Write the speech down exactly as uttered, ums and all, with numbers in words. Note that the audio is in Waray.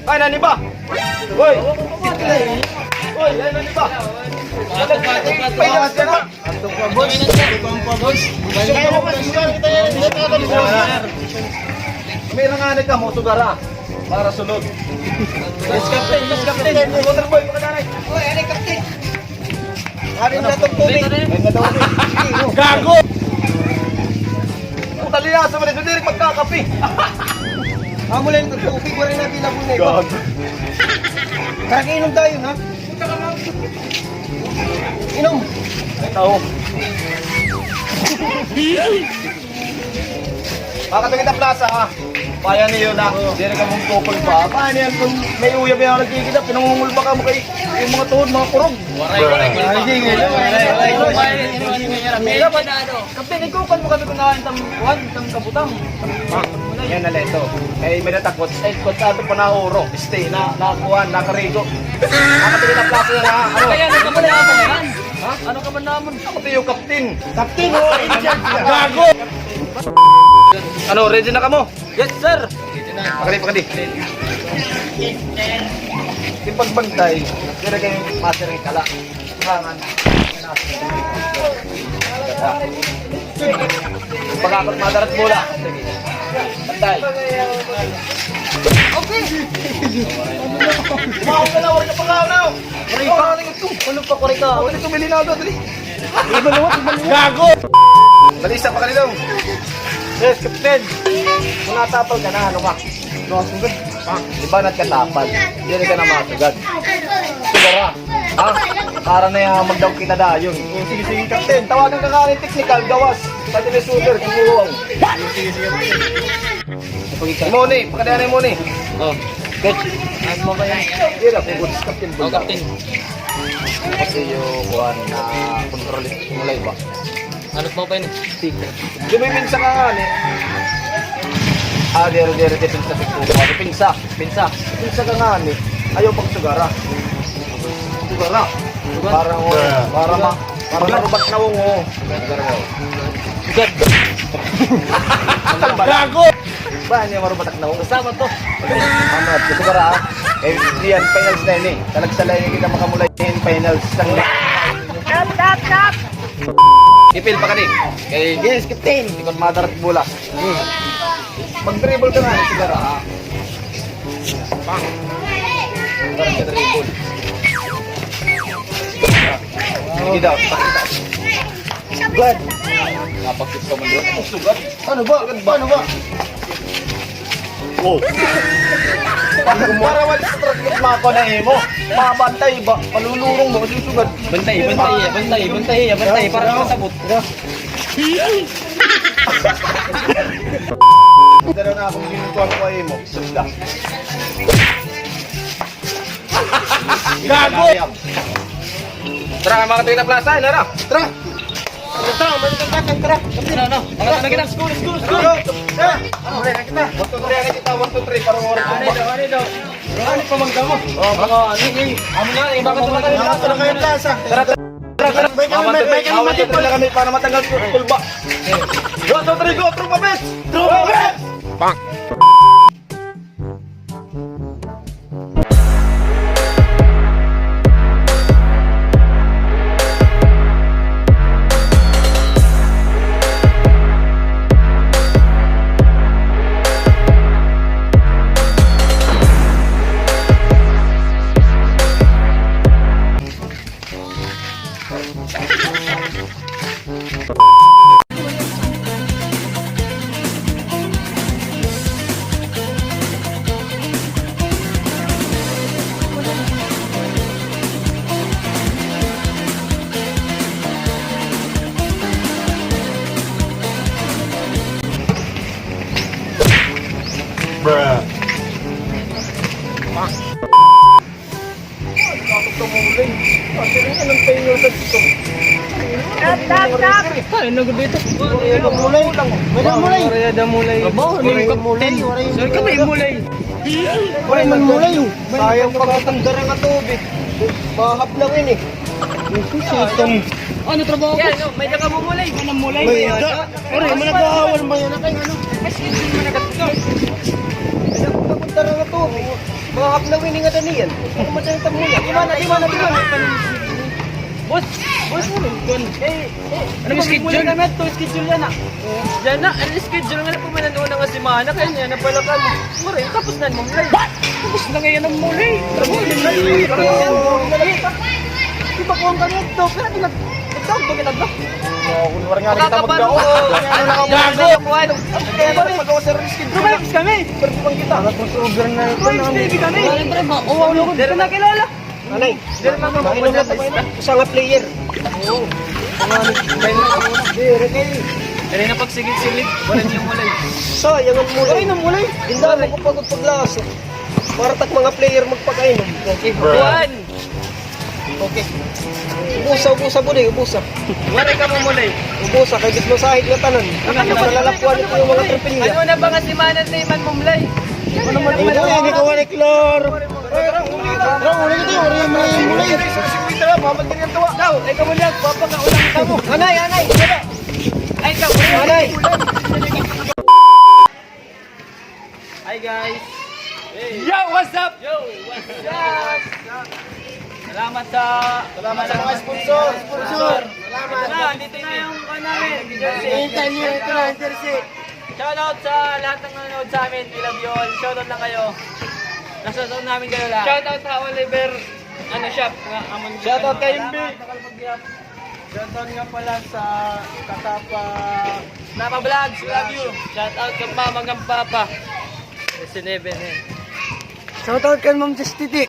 Ay, nani ba? Hoy! Hoy, ay, nani ba? Pato, pato, pato. Pato ka, boss. Pato ka, boss. Kaya mo, boss. May nanganay ka mo, sugara. Para sulod. Yes, Captain. Yes, Captain. Water boy, pakadanay. Hoy, ano, Captain? Ari na itong tubig. Gago! Ang talinaso man ito, diri magkakape. Amo lang itong tubig, wala na bilabon na iba. Gago. Tara, inom tayo, ha? Inom. Ito. Makatagit ang plaza, ha? Paya niyo na. Diri ka mong tukol pa. Paya niyan kung may uyab yung nagkikita, pinangungulba ka mo kay yung mga tuhod, mga kurog. Waray, waray, waray. Ay, sige, sige. Kapten, ikaw kan mo kami kunahan tam, kuan, tam kabutang. Yan na leto. Ay, may natakot. Ay, kot ato pa na oro. Este, na, na kuan, nakarigo. Makatagit ang plaza na, ano? Kaya, ano ka ba naman? Ha? Ano ka ba naman? Ako to yung captain. Captain, oh, in charge ka. Gago! Ano, ready na kamo? Yes, sir. Pakadi, pakadi. Yung pagbantay, pero kay master ng kala. Kailangan. Pagkakot, madarat bola. Bantay. Okay. Umawag ka na, wala ka pa nga, ano? Ano pa, ano ito? Ano pa, kore ka? Ano ito, Melinado, dali. Gago! Balisa pa kanila. Yes, Captain. Kung natapal ka na, ano ka? Ano ka sugad? Di ba nagkatapal? Diri ka na masugad. Sugara. Ha? Para na yung magdaw kita dayon. Oh, sige, sige, Captain. Tawagan ka nga ni technical, gawas. Pati ni Sugar, kumuha. Sige, sige, Captain. Muni, pakadaan mo ni. Oh. Good. Ano mo ba yan? Diri, Captain. Oh, Captain. Kasi yung kuhan na control ito, mulay ba? Ano pa ba yun? Sticker. Di ba yung pinsa ka nga ni? Ah, diri, diri, diri, pinsa, pinsa, pinsa, pinsa. Pinsa ka nga ni. Ayaw pag sugara. Sugara. Para mo, para ma, para marubat na wong, oh. Sugad. Gago! Ba, niya marubat na wong. Kasama to. Ano, sugara, ah. Eh, diyan, finals na yun, eh. Talagsalay kita makamulay in finals. Tap, tap, tap! Ipil pa kani. Kay yes, Captain. Ikon madarat bola. Hmm. Mag-dribble ka na, sigara, ha? Bang. Dribble. Sige daw, pakita. Good. Napagkit ka man doon. Sugat. Ano ba? Ano ba? Oh. Para wala sa traffic, mako na imo. Mabantay ba? Palulurong ba? Susugad. Bantay, bantay, bantay, bantay, bantay. Para makasabot. Dara na akong ginukuha ko imo. Sugda. Gago! Tara, mga katuig na plaza, tara. Tara. Tara, tara, mga katuig na, tara. Tara, tara, tara. Let's go, let's go, let's go. Tara. Ano, wala na kita. One, two, three, ano kita? One, two, three, para wala. Ano daw, ano daw? Ano pa magdamo? Oh, mga ano, eh. Amo na, eh, bakit wala kayo? Tara, tara, tara. Tara, tara. May kami, may, may kami, may kami para matanggal ko, kulba. One, two, three, go, tropa, bes! Tropa, bes! Bang! Bruh. Tap, tap, tap. Ay, nagdito. Mulay. May da mulay. Aba, ano yung mulay? Sir, ka may mulay. Waray man mulay, oh. Sayang pa katong dara nga tubig. Mahap lang yun, eh. Ano trabaho ko? Yan, no? May da ka mo mulay. Ano mulay? May da. Waray, managahawal ba yan? Ay, ano? Mas yun, managat ko. Tara na to. Mga hablawin nga daniyan. Ano man tayo tamuya? Di man na, di man na, di man na. Boss, boss, eh, eh, ano ba schedule? Kami to, schedule yan, ah. Yan na, ang schedule nga na po man ang una nga semana, kaya niya na pala ka. Mura, tapos na mong live. Tapos na ngayon ang muli. Di ba kuwang kami ito? Pero pinag-, nagtawag ba kita ba? Oo, kunwari nga kita magdaon. Gago! Kaya na lang ako. Gago! Kaya na lang mag-o-, sir, risk it. Revives kami! Pwede bang kita? Nag-crossover na ito. Revives baby kami! Oo, ano ko? Dito na kilala. Anay, mainom na sa mainom. Usa nga player. Oo. Dali na pagsigit-sigit. Wala niyo mulay. Sayang ang mulay. Ay, nang mulay. Hindi na magpagod paglasa. Para tak mga player magpakainom. Okay. One. Okay. Ubusa, ubusa, Buday, ubusa. Waray ka mo, Mulay. Ubusa, kay gitno sahig nga tanan. Ano ba? Nalalapuan ito yung mga tripilya. Ano na ba nga si Manan na iman, Mumlay? Ano naman ito? Hindi ko wala klaro. Tara, uli ito, uli yung mga yung Mulay. Daw, ay ka mo niya, papakaulang ka mo. Anay, anay, wala. Ay, ka mo. Anay. Hi, guys. Yo, what's up? Yo, what's up? Salamat sa, salamat sa mga sponsor. Sponsor. Salamat. Ito na, andito na yung, ano namin, jersey. Ito na, ito na yung jersey. Shoutout sa lahat ng nanonood sa amin. We love you all. Shoutout lang kayo. Nasa namin kayo lahat. Shoutout sa Oliver, ano, shop nga, amon. Shoutout kay Imbi. Shoutout nga pala sa Katapa Napa Vlogs, we love you. Shoutout kay Mama, kay Papa. Si Neven, eh. Shoutout kay Ma'am Justity.